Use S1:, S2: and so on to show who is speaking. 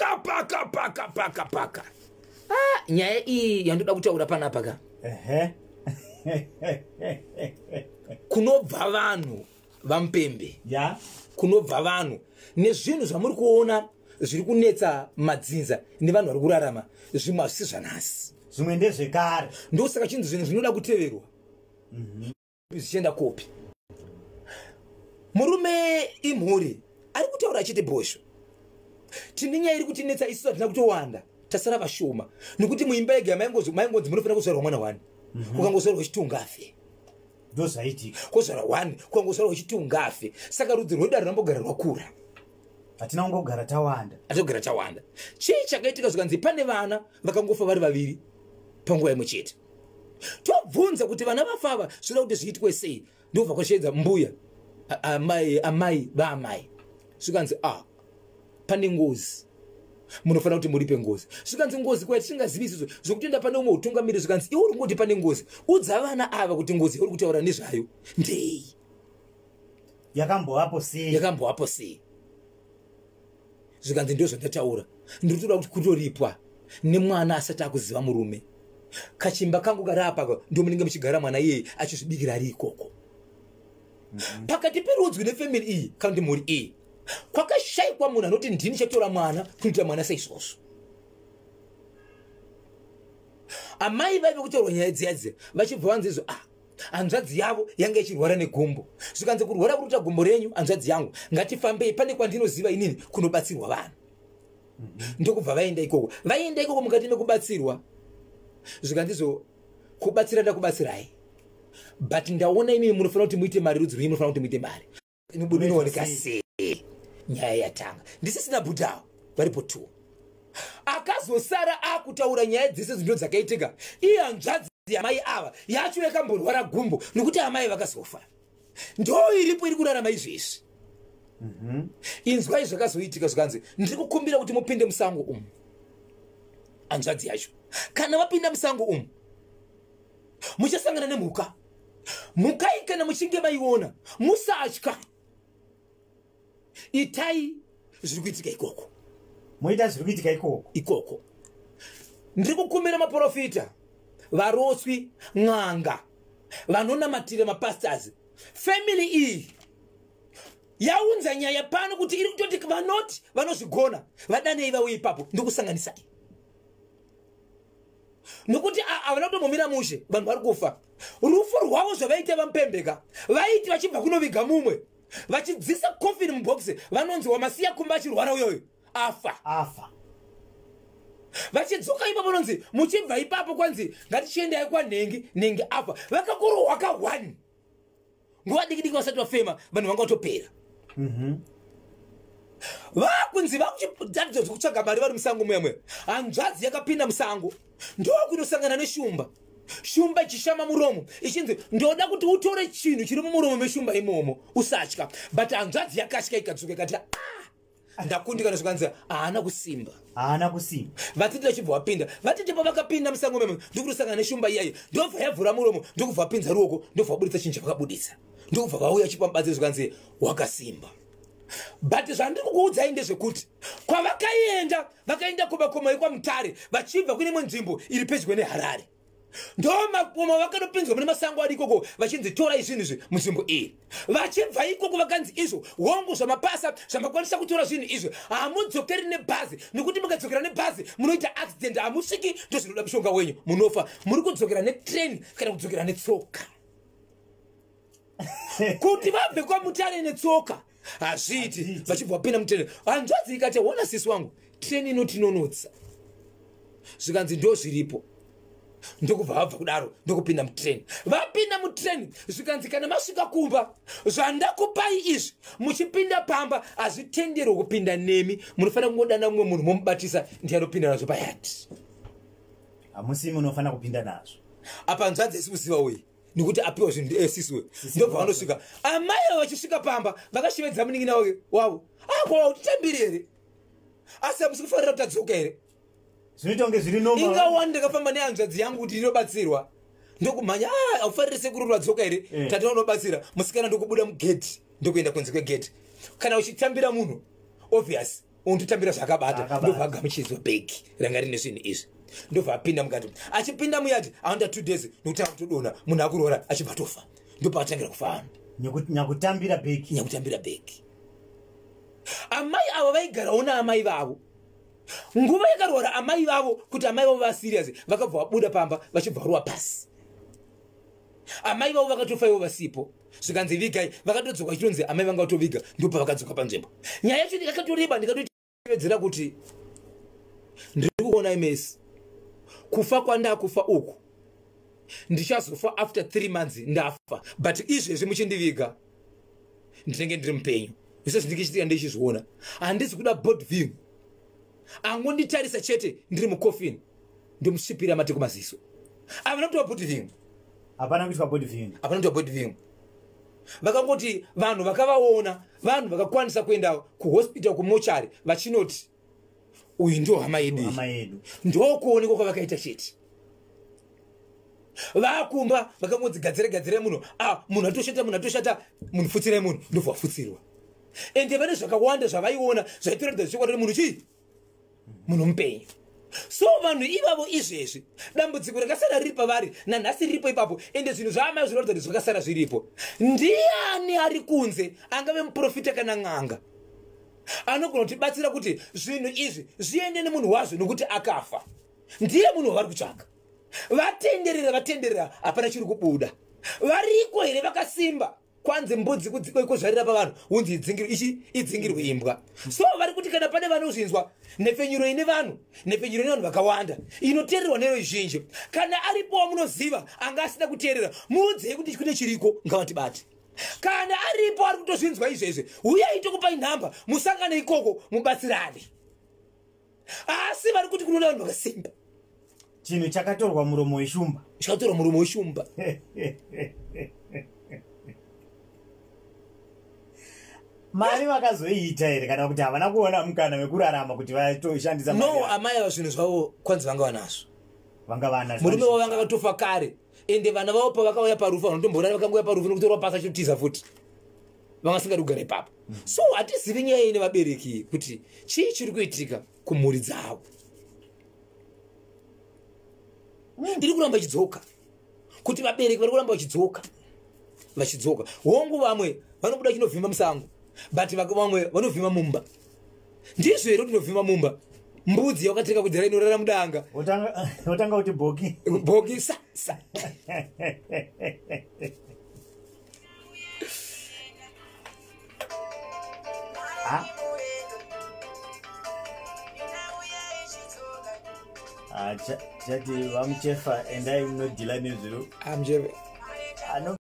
S1: Paka paka paka paka paka. Ah, nyaya iyi yandoda kutaura panapa ka.
S2: Ehe.
S1: Kunobva vanhu vaMupembe.
S2: Ya.
S1: Kunobva vanhu nezvinhu zvamuri kuona zviri kunetsa madzinza nevanhu vari kurarama, zvimwe hazvisi zvanhasi.
S2: Zvimwe ndezvekare.
S1: Ndosaka chinzi zvinhu zvinoda kuteverwa. Zvichienda kopi. Murume imhuri ari kutaura achiti bhosho. Tine nyaya iri kutinetsa isusu, hatina kutowanda, tasara vashoma, nekuti muimba yega maingonzi munofanira kuzvarwa mwana wani. Ukangozvarwa uchiti ungafe.
S2: Ndozvaitika.
S1: Kozvarwa wani, ukangozvarwa uchiti ungafe. Saka rudzi rwedu harunambogara rwakura.
S2: Hatina kungogara tawanda.
S1: Hatina tawanda. Chii chakaitika? Zvikanzi pane vana vakangofa vari vaviri panguva imwe chete. Tobvunza kuti vana vafava zvinoda kuti zviitwe sei? Ndobva kwasheedza mbuya amai, amai vaamai. Zvikanzi a pane ngozi, munofanira kuti muripe ngozi. Zvikanzi ngozi kwa tisingazivi isusu zvokutoenda pane umwe utungamiri. Zvikanzi iwe uri kungoti pane ngozi, udza vana ava kuti ngozi yauri kutaura nezvayo ndei,
S2: yakambovapo sei,
S1: yakambovapo sei. Zvikanzi ndo zvandataura, ndiri kutoda kuti kutoripwa nemwana asati akuziva murume. Kachimba kangu kari apa ndo munenge muchigara mwana iyeye achizvibikira ari ikoko. Pakati perudzwi nefamily iyi kana kuti mhuri iyi kwakashayikwa munhu anoti ndini chatora mwana kunoita mwana saizvozvo. Amai vaive kutaurwa nyaya dziya dziya vachibva vanzi izvo, ah, hanzvadzi yavo yanga ichirwara negumbo. Zvikanzi kurwara kuri kuita gumbo renyu hanzvadzi yangu, ngatifambei, pane kwandinoziva inini kunobatsirwa vanhu. Ndokubva vaenda ikoko. Vaenda ikoko, mukati mekubatsirwa zvikanzizo kubatsira ndakubatsirai, but ndaona imimi munofanira kuti muite mari, rudzi rwenyu munofanira kuti muite mari. Mibudo inooneka sei? Nyaya yatanga ndisisina bhudhawo varipo two. Akazosara akutaura nyaya dzese ndo dzakaitika. Iye hanzvadzi yamai ava yacho yakamborwara gumbo nekuti amai vakazofa, ndo iripo iri kurarama izvezvi. Inzwai zvakazoitika. Zvikanzi ndiri kukumbira kuti mupinde musango umu. Hanzvadzi yacho kana vapinda musango umu muchasangana nemhuka. Mhuka iyi kana muchinge maiona musatya, itai zviri kuitika ikoko.
S2: Moita zviri kuitika ikoko.
S1: Ikoko. Ndiri kukumbira maprofita, varotswi, n'anga, vanonamatira, mapastors, family iyi yaunza nyaya pano kuti iri kutoti vanoti vanozvigona vadanei vauye ipapo ndikusanganisai, nokuti havana kutombomira mushe. Vanhu vari kufa rufu rwavo zvavaita vamupembeka vaiti vachibva kunoviga mumwe vachidzisa coffin mubhokisi, vanonzi wamasiya kumba achirwara uyoyo afa.
S2: Afa.
S1: Vachidzoka ipapo vanonzi muchibva ipapo kwanzi ngatichiendai kwanhengi, nhengi afa. Vakakurohwa ka1 nguva diki diki vasati vafema, vanhu vanga vatopera. Vakunzi vakuchiratidza kutsvaga mari vari musango muya muya. Hanzvadzi yakapinda musango ndokunosangana neshumba, shumba ichishama muromo ichinzi ndoda kuti utore chinhu chiri mumuromo meshumba imomo, usatya. But hanzvadzi yakatya ikadzoka ikati, ah, ndakundikana. Zvikanzi haana kusimba.
S2: Haana kusimba.
S1: Vatiti vachibva vapinda, vatiti pavakapinda musango memo ndokunosangana neshumba iyayo, ndobva yavhura muromo, ndokubva vapinza ruoko, ndobva vabuditsa chinhu chavakabuditsa, ndokubva vauya chipa mubatsiri. Zvikanzi wakasimba. But zvandiri kukuudzai ndezvekuti kwavakaenda, vakaenda kumakomo ekwaMutare vachibva kune imwe nzvimbo iri pedyo neHarare. Ndo makomo vakanopinzwa mune masango ari ikoko vachinzi torai zvinhu izvi munzvimbo iyi. Vachibva ikoko vakanzi izvo hongu zvamapasa zvamakwanisa kutora zvinhu izvi, hamudzokeri nebhazi, nekuti mukadzokera nebhazi munoita accident, hamusviki, ndozvinoda mushonga wenyu, munofa. Muri kudzokera netrain kana kudzokera netsoka. Kuti vabve kwaMutare netsoka hazviiti. Vachibva vapinda mutrain, hanzvadzi ikati, ona sisi wangu, train inotinonotsa. Zvikanzi ndo zviripo. Ndokubva vabva kudaro ndokupinda mutrain. Vapinda mutrain, zvikanzi kana masvika kumba, zvandakupai izvi, muchipinda pamba hazvitenderwe kupinda nemi, munofanira kungodana mumwe munhu momubatisa, ndiye anopinda nazvo payard.
S2: Hamusi munofanira kupinda nazvo.
S1: Apa hanzvadzi isi kuziva uyi nekuti apiwa zvinhu sisi.
S2: Sisi.
S1: Ndobva vanosvika amai ava vachisvika pamba vakashivedza munin'ina wake wavo, akwa utitambiri here? Asi hamusi kufanira kuti tadzoka here?
S2: Zvinoita kunge zviri normal.
S1: Ingawani ndakafamba nehanzvadzi yangu kuti inobatsirwa, ndokumhanya, "Ah, haufariri sekuru radzoka here?" Tati unobatsira musikana, ndokubuda mugeti ndokuenda kunze kwegeti. Kana uchitambira munhu, obvious. Unototambira zvaakabata.
S2: Zvaakabata.
S1: Ndobva agamuchidzwa bhegi ranga rine zvinhu izvi, ndobva apinda mukati. Achipinda muyadhi aenda 2 days nokutanga kutodonha, munhu akurwara, achibva tofa. Ndopaatangira kufa.
S2: Nyakutambira bhegi.
S1: Nyakutambira bhegi. Amai ava vaigarawo naamai vavo. Nguva yakarwara amai vavo, kuti amai vavo vaserious, vakabva vabuda pamba vachibva varowa pasi. Amai vavo vakatofa ivo vasipo. Zvikanzi vigai, vakatodzoka chitonzi amai vanga vatoviga. Ndopavakadzoka panzvimbo. Nyaya yacho ndikakatoreba, ndikatotevedzera kuti ndiri kuona mesi kufa kwandakufa uku, ndichazofa after 3 months ndafa, but izvezvi muchindiviga ndinenge ndiri mupenyu. Zvese zvinenge ndichizviona. Handisi kuda body viewing, angonditarisa chete ndiri mucoffin, ndomusvipira mate kumaziso. Havana kutoa body viewing.
S2: Hapana kuitwa body viewing.
S1: Hapana kutoa body viewing. Vakangoti vanhu vakavaona, vanhu vakakwanisa kuenda kuhospital, kumochari, vachinoti uyu ndio hama yedu iyi.
S2: Hama yedu.
S1: Ndokuonekwa kwavakaita chete. Vakumba vakangonzi gadzire gadzire munhu. Ah, munhu atoshata, munhu atoshata, munhu futsirai munhu. Ndobva vafutsirwa. Ende vane zvakawanda zvavaiona zvaitoratidza zvechokwadi kuti munhu chii, munhu mupenyu. So vanhu ivavo izvezvi dambudziko rakasara riri pavari nanhasi riripo ipapo. Ende zvinhu zvaamai zvinoratidza kuti zvakasara zviripo. Ndiani ari kunze, angave muprofita kana n'anga, anogona kutibatsira kuti zvinhu izvi zviende nemunhu wazvo? Nokuti akafa ndiye munhu wavari kutsvaka. Vatenderera, vatenderera, hapana chiri kubuda. Variko here vakasimba? Kwanzi mbudzi kuzvarira pavanhu, unzi idzingirwe ichi, idzingirwe imbwa. So vari kuti kana pane vanozvinzwa, nhepfenyuro ine vanhu, nhepfenyuro ine vanhu vakawanda, inoteererwa neruzhinji, kana aripo wamunoziva anga asina kuteerera, muudzei kuti kune chiriko, ngavatibate. Kana aripo ari kutozvinzwa izvezvi, uyai tokupai nhamba, musangane ikoko mubatsirane. Asi vari kuti kunoda vanhu vakasimba.
S2: Chinhu chakatorwa muromo weshumba.
S1: Chakatorwa muromo weshumba.
S2: Mari vakazoiita here, kana kuti havana kuona mukana wekurarama kuti vatoshandisa mari
S1: No.
S2: yavo?
S1: Amai ava zvinhu zvavo kwanzi vanga vanazvo.
S2: Vanga vana.
S1: Murume wavo vanga vatofa kare. Ende vana vavo pavakauya parufu, vanotomborara, vakangouya parufu nekutorwa pasi achitotiza futi, vanga vasingadi kugara ipapo. So hatizivi nyaya iyi nevabereki kuti chii chiri kuitika kumhuri dzavo. Iri kuramba ichidzoka kuti vabereki vari kuramba vachidzoka, vachidzoka. Hongu, vamwe vanobuda chinovhima musango, but vamwe vanovhima mumba. Ndizvo here kuti unovhima mumba mbudzi yawakatenga kudzera inorara mudanga?
S2: Wotanga kuti bhoki.
S1: Bhoki sa sa.
S2: Ah. Ah, chati vamuchefa, endai munodhila nezviro.
S1: Amjeve.
S2: Ano.